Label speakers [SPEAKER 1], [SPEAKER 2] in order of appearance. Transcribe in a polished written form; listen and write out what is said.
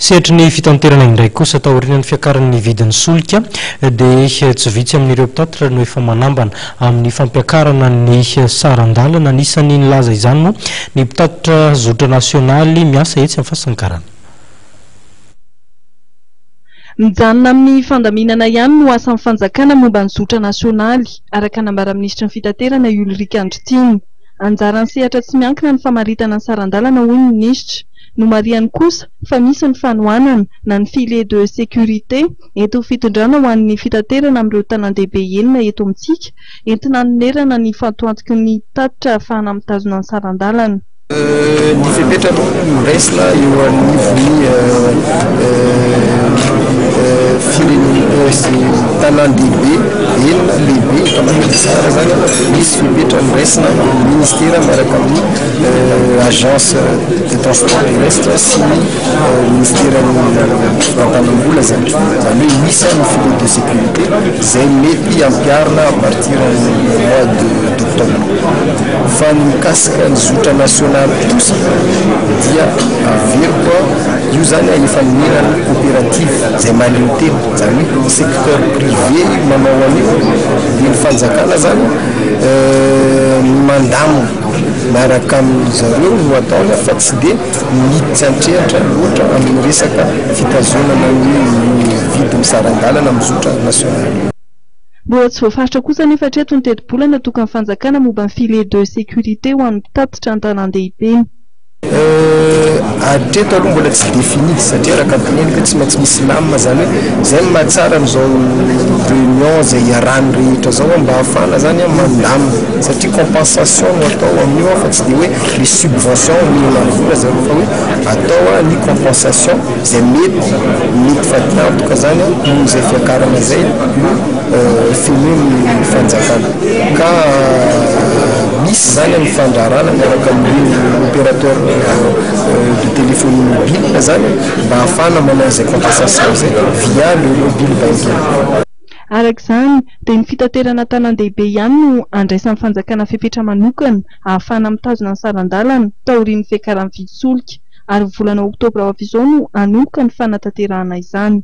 [SPEAKER 1] Sehatry ny fitanterana indray kosa, taorian'ny fiakaran'ny vidin'ny solika dia tsy vitsy amin'ireo mpitatitra no efa manambana amin'ny fampiakarana ny saran-dalana. Anisan'ny nilaza izany moa ny mpitatitra zotra nasionaly miasa etsy amin'ny Fasankarana.
[SPEAKER 2] Mijanona amin'ny fandaminana ihany no asan'ny fanjakana momba ny zotra nasionaly, araka ny nambaran'ny minisitry ny Fitaterana Ulrich Andritiana. Anjaran'ny sehatra tsy miankina ny famaritana ny saran-dalana, hoy ny minisitra. Nomarihany kosa fa misy ny fanohanana na ny filet de sécurité entin'ny fitondrana ho an'ny fitaterana amin'ireo tanàn-dehibe enina eto amintsika, entina hanonerana ny fantoantoky ny mpitatitra ahafahana mitazona ny saran-dalana.
[SPEAKER 3] Ny fepetra aloha noraisina eo anivon'ny firenena sy tanàn-dehibe enina lehibe eto Madagasikara izany, misy fepetra noraisina amin'ny ministera miaraka amin'ny agence de transport terrestre sy ny ministeran'ny fitantanam-bola izany, izany hoe misy ny filet de sécurité izay mety hampiharina à partir ny mois d'octobre. Fa ny mikasika ny zotra nasionaly kosa dia averiko io izany efa nomenan'ny coopérative izay mahaleo tena, izany hoe secteur privé manao an'io dia ny fanjakana izany mandamina. Miaraka amin-dry zareo no ataony fa tsy dia miditra an-tsehatra loatra amin'ny resaka fitazonana ny vidin'ny saran-dalana amin'ny zotra nasionaly.
[SPEAKER 2] Mbola tsy voafaritra kosa anefa hatreto ny tetibola natokan'ny fanjakana momba ny filet de sécurité ho an'ny mpitatitra an-tanàn-dehibe.
[SPEAKER 3] Hatreto aloha mbola tsy défini satria araka ny teneniko hoe tsy maintsy misy lame zany hoe zay no mahatsara an'izao réunion zay iarahan'ny rehetra zao mba ahafahana zany mandamina satria compensation no atao amin'io fa tsy de hoe misy subvention omena ny vola zareo fa hoe atao ny compensation zay mety mety fatiantoka zany noho izay fiakarana zay no fenoin'ny fanjakana ka misy zany ny fandraharana miaraka amin'ireo opérateur de téléphonie mobile zany mba ahafahana manao izay compensation izay via le mobile banking.
[SPEAKER 2] Araka izany dia ny fitaterana an-tanàn-dehibe ihany no andraisan'ny fanjakana fepetra manokana ahafahana mitazona ny saran-dalana taorian'ny fiakaran'ny vidin-tsolika ary ny volana oktobra ho avy izao no hanomboka ny fanatanterahana izany.